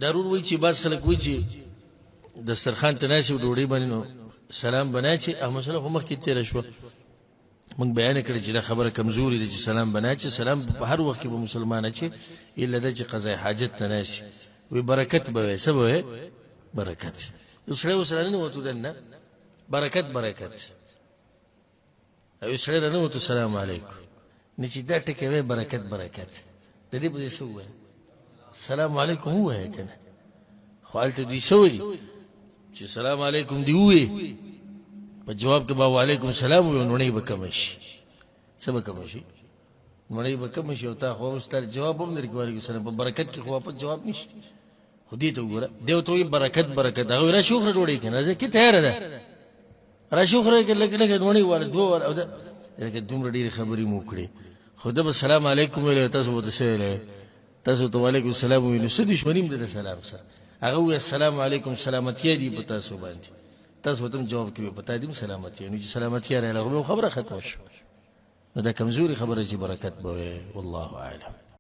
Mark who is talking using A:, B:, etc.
A: ضرور وای چې باز خلک وای چې دسترخوان ته ناست ډوډۍ باندې نو سلام بنا چې هغه مسله خو مخکې تېره شوه. موږ بیان کړی چې دا خبره کمزوري ده چې سلام بنا چې سلام په هر وخت کې به مسلمان چې الا دا چې قضای حاجت ته ناشي وی برکت به وي، څه به وي؟ برکت. یو سړی ورسره ننوتو دننه، برکت برکت، او یو سړی راننوتو سلام علیکم، نو چې دا ټکی وایي برکت برکت، د دې په ځای څه ووایه؟ سلام علیکم ووایه که نه. خو هلته دوی څه وایي چې سلام علیکم دی ووایي، په جواب کې به وعلیکم سلام ووایي، نوڼۍ به کمه شي. څه به کمه شي؟ نوڼۍ به کمه شي. او تا خو اوس تر جواب هم درکړي وعلیکم سلام، په برکت کې خو واپس جواب نشته. خو دې ته وګوره، دی ورته وایي برکت برکت، هغه وایي راشي وخوره ډوډۍ که نه، راځه کې تیاره ده، راشي وخوره که لږ لږ ډوډۍ واله دوه واله. او دا لکه دومره ډېرې خبرې مو وکړې، خو ده به سلام علیکم ویلی، تاسو به ورته څه ویلی؟ تاسو ته وعلیکم السلام ویلو، څه دښمني هم ده د سلام سره. هغه وویل السلام علیکم، سلامتیا دي په تاسو باندې، تاسو ورته هم جواب کوي په تا دي هم سلامتیا. نو چې سلامتیا راغله خو به خبره ختمه شوه. نو دا کمزوري خبره چې برکت به وي، والله اعلم.